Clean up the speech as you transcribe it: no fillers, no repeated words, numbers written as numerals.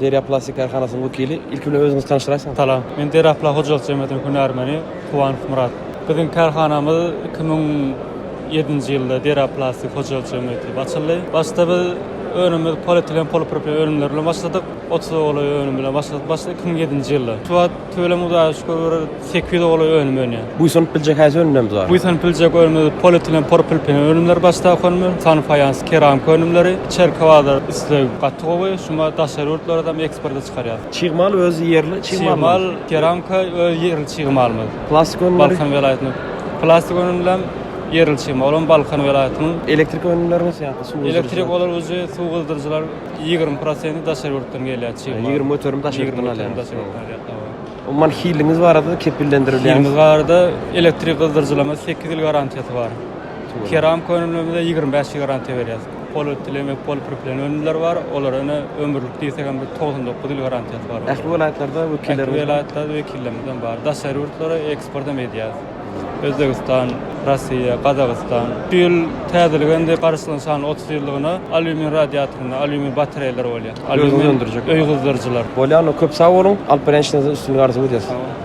Derýa plastik kärhanasynyň wekili. Ilki bilen özüňizi tanyşdyraýsaňyz. Salam. Men Derýa plastik hojalyk jemgyýetiniň hünärmeni Kuwanow Myrat. Biziň kärhanamyz 2007-nji ýylda Derýa plastik hojalyk jemgyýeti diýip açyldy. Başda biz önümimiz polietilen, polipropilen önümleri bilen başladyk. 30 golaý önüm bilen başladyk başda 2007-nji ýylda. Şu wagt tüweleme Hudaýa şükür bir 800 golaý önüm önýär. Buýsanyp biljek haýsy önümlerimiz bar? Buýsanyp biljek önümimiz polietilen, polipropilen önümleri başdaky önümler, sanfaýans, keramika önümleri. Içerki bazar isleg gaty gowy. Şuňa daşary ýurtlara-da eksporta çykarýarys. Çig mal özi ýerli çig malmy? Çig mal, keramika öz ýerli çig malymyz. Plastik önümleri? Balkan welaýatynyň. Plastik önümlem ýerli çig mal, olam Balkan welaýatynyň. Elektrik önümlerimiz ýa-da suw gyzdyryjylar? Elektrik olar uje suw gyzdyryjylar 20 prosenti daşary ýurtdan gelýär çig mal. 20 göterim daşary ýurtdan alýarys. Daşary ýurtdan alýarys, hawa. Umuman hiliňiz barada kepillendirilýäňiz? Hilimiz barada elektrik gyzdyryjylarymyz 8 ýyl garantiýasy bar. Keramika önümlerimize 25 ýyl garantiýa berýäris. Polietilen we polipropilen önümler bar. Olara ine ömürlik diýsek hem bir 99 ýyl garantiýasy bar. Ähli welaýatlarda wekillerimiz Ähli welaýatlarda wekillerimiz hem bar. Daşary ýurtlara eksport hem edýäris. Özbegistan, Russiýa, Gazagystan. Şu ýyl täzelik indi Garaşsyzlygyň şanly 30 ýyllygyna alýumin radiatorynda alýumin batareýalar bolýar. Alýumin öndürjek. Öý gyzdyryjylar. Bolýar, onda köp sag boluň. Alyp barýan işleriňizde üstünlik arzuw edýäris. Sag boluň.